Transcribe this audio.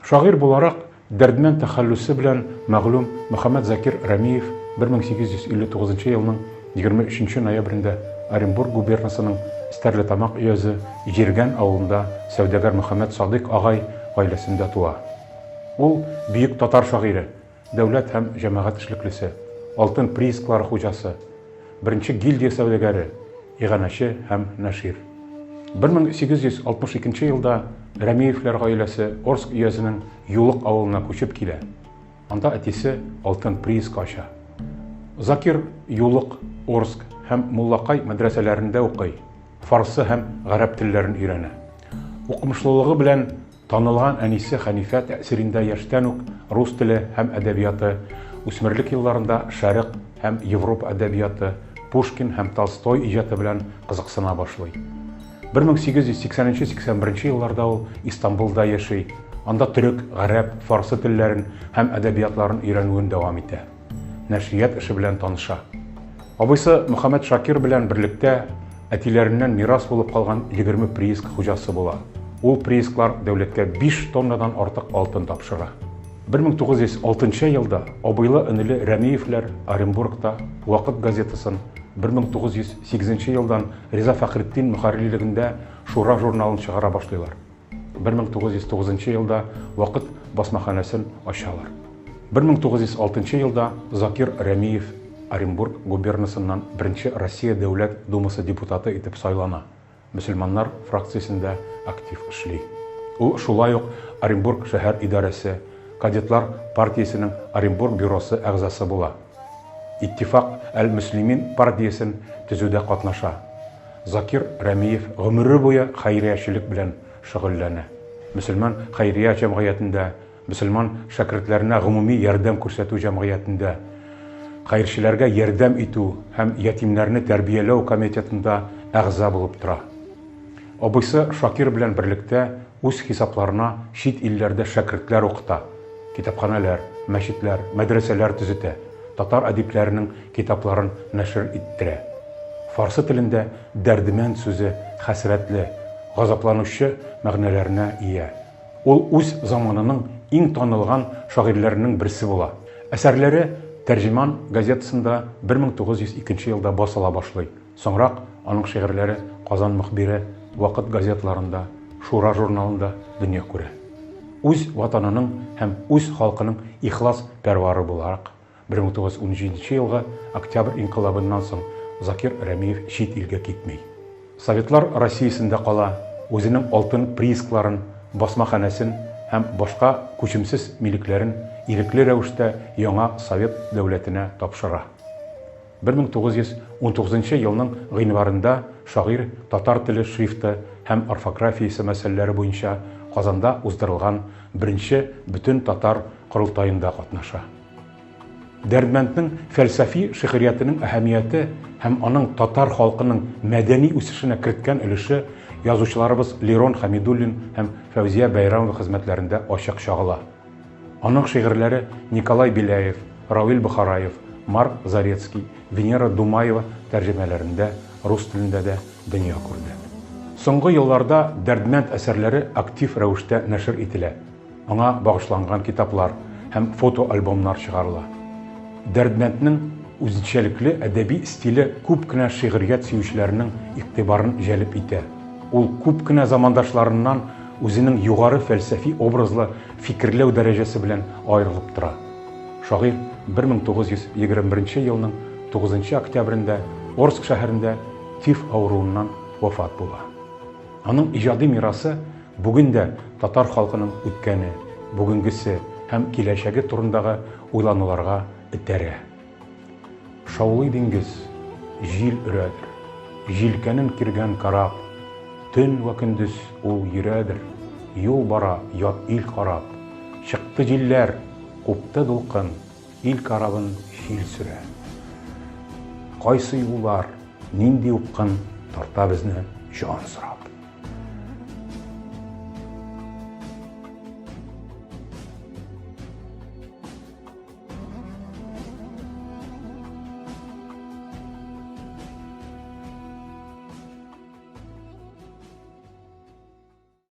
Шагыйрь буларак Дәрдмәнд тәхәллүсе белән мәгълүм Мөхәммәд Закир Рәмиев 1859 елның 23 нче ноябрендә Оренбург губернасының Стәрлетамак өязе Җиргән авылында сәүдәгәр Мөхәммәд Садыйк агай гаиләсендә туа. Ул, бөек татар шагыйре, дәүләт һәм җәмәгать эшлеклесе, алтын приисклары хуҗасы, беренче гильдия сәүдәгәре, иганәче һәм нәшир. 1862 елда Рәмиевләр гаиләсе Орск өязенең Юлык авылына күчеп килә. Анда әтисе алтын прииск ача. Закир Юлык, Орск һәм Муллакай мәдрәсәләрендә укый, фарсы һәм гарәп телләрен өйрәнә. Укымышлылыгы белән Танылган әнисе Хәнифә тәэсирендә яшьтән үк рус теле һәм әдәбияты, үсмерлек елларында Шәрык һәм Европа әдәбияты, Пушкин һәм Толстой иҗаты белән кызыксына башлый. 1880-81 елларда ул Истанбулда яши, анда төрек, гарәп, фарсы телләрен һәм әдәбиятларын өйрәнүен дәвам итә. Нәшрият эше белән таныша. Абыйсы Мөхәммәд Шакир белән берлектә әтиләреннән мирас булып калган 20 прииск хуҗасы була. Ул приисклар дәүләткә 5 тоннадан артык алтын тапшыра. 1906 елда абыйлы-энеле Рәмиевләр Оренбургта Вакыт газетасын, 1908 елдан Риза Фәхретдин мөхәррирлегендә Шура журналын чыгара башлыйлар. 1909 елда Вакыт басмаханәсен ачалар. 1906 елда Закир Рәмиев Оренбург губернасыннан беренче Россия Дәүләт Думасы депутаты итеп сайлана, мөселманнар фракциясендә актив эшли. Ул шулай ук Оренбург шәһәр идарәсе, кадетлар партиясенең Оренбург бюросы әгъзасы була. Иттифак әл-Мөслимин партиясен төзүдә катнаша. Закир Рәмиев гомере буе хәйриячелек белән шөгыльләнә. Мөселман хәйрия җәмгыятендә, мөселман шәкертләренә гомуми ярдәм күрсәтү җәмгыятендә, хәерчеләргә ярдәм итү һәм ятимнәрне тәрбияләү комитетында әгъза булып тора. Абыйсы Шакир белән берлектә үз хисапларына чит илләрдә шәкертләр укыта, китапханәләр, мәчетләр, мәдрәсәләр төзетә, татар әдипләренең китапларын нәшер иттерә. Фарсы телендә дәрдемәнд сүзе хәсрәтле, газапланучы мәгънәләренә ия. Ул үз заманының иң танылган шагыйрьләренең берсе була. Әсәрләре Тәрҗеман газетасында 1902 елда басыла башлый. Соңрак аның шигырьләре Казан мөхбире, Вакыт газеталарында, Шура журналында дөнья күрә. Үз Ватанының һәм үз халкының ихлас пәрвары буларак, 1917 елгы Октябрь инкыйлабыннан соң Закир Рәмиев чит илгә китми. Советлар Россиясендә кала, үзенең алтын приискларын, басмаханәсен һәм башка күчемсез милекләрен ирекле рәвештә яңа совет дәүләтенә тапшыра. 1919 елның гыйнварында шагыйрь татар теле шрифты һәм орфографиясе мәсьәләләре буенча Казанда уздырылган беренче Бөтентатар корылтаенда катнаша. Дәрдмәнднең фәлсәфи шигъриятенең әһәмияте һәм аның татар халкының мәдәни үсешенә керткән өлеше язучыларыбыз Лерон Хәмидуллин һәм Фәүзия Бәйрәмова хезмәтләрендә ачык чагыла. Аның шигырьләре Николай Беляев, Равил Бохараев, Марк Зарецкий, Венера Думаева тәрҗемәләрендә рус телендә дә дөнья күрде. Соңгы елларда Дәрдмәнд әсәрләре актив рәвештә нәшер ителә, аңа багышланган китаплар һәм фотоальбомнар чыгарыла. Дәрдмәнднең үзенчәлекле әдәби стиле күп кенә шигърият сөючеләрнең игътибарын җәлеп итә. Ул күп кенә замандашларыннан үзенең югары фәлсәфи образлы фикерләү дәрәҗәсе белән аерылып тора. Шагыйрь 1921 елның 9 октябрендә Орск шәһәрендә тиф авыруыннан вафат була. Аның иҗади мирасы бүген дә татар халкының үткәне, бүгенгесе һәм киләчәге турындагы уйлануларга этәрә. Шаулый диңгез, җил өрәдер. Җилкәнен киргән кораб. Төн вә көндез ул йөрәдер. Юл бара ят ил карап. Чыкты җилләр, купты дулкын, Ил корабын җил сөрә. Кайсы юллар, нинди упкын Тарта безне җан сорап.